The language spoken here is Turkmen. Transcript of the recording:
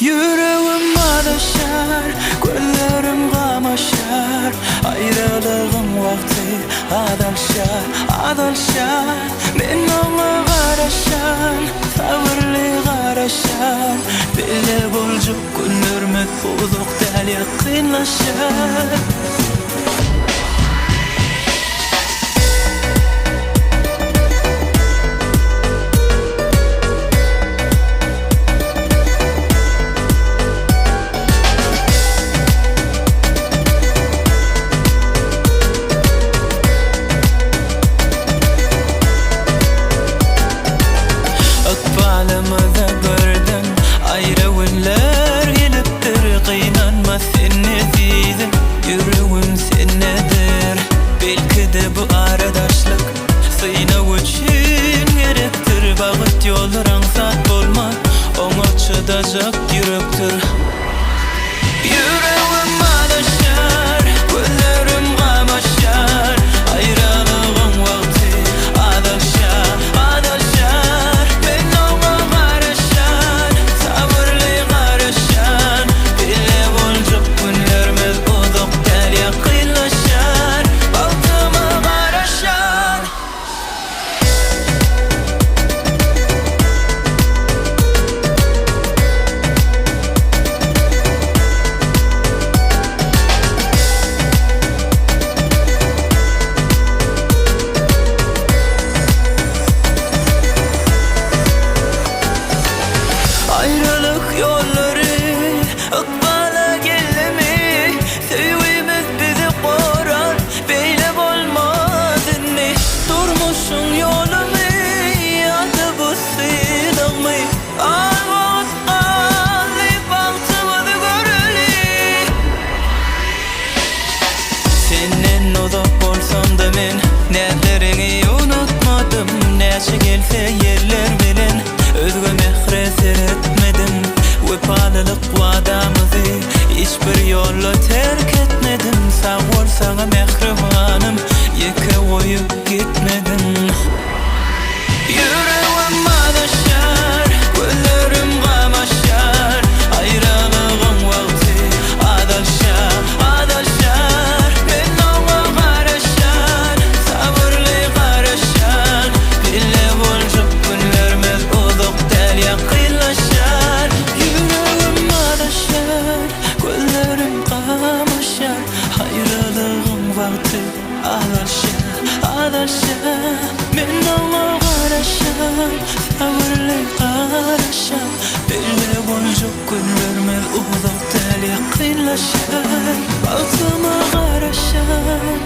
Ýüregim azaşýar, gözlerim gamaşýar, Aýralygyň wagty azalşýar, azalşýar. Men oňa garaşýan, sabyrly garaşýan, Bile boljak günlerimiz uzak däl ýakynlaşýar. Ykbalymyza birden aýra günler gelipdir, Gynanma sen ezizim, ýüregim sendedir. Belki-de bu aradaşlyk synag üçin gerekdir, Bagt ýollar aňsat bolmaz, oňa çydajak ýürekdir. Ýüregim azaşýar, gözlerim gamaşýar, Aýralygyň wagty azalşýar, azalşýar. Men oňa garaşýan, sabyrly garaşýan, Bile boljak günlerimiz uzak däl ýakynlaşýar, Bagtyma garaşýan. Aýralyk ýollary ykbala geldimi, Söýgimiz bizi gorar, beýle bolmaz indi. Durmuşyň ýolumy ýa-da bu synagmy, Az wagt galdy bagtymyzy göreli. Senden uzak bolsam-da men Näzleriňi unutmadym Näçe gelse ýeller bilen Özge mähre seretmedim Wepalylyk wadamyzy Hiç bir ýolda terk etmedim Sag bol saňa mähribanym Ýeke goýup gitmediň. Ýüregim azaşýar, gözlerim gamaşýar, Aýralygyň wagty azalşýar, azalşýar. Men oňa garaşýan, sabyrly garaşýan, Bile boljak günlerimiz uzak däl ýakynlaşýar. Ýüregim azaşýar, gözlerim gamaşýar, Aýralygyň wagty azalşýar, azalşýar. Men oňa garaşýan, sabyrly garaşýan. Bile boljak günlerimiz uzak däl ýakynlaşýar. Bagtyma garaşýan.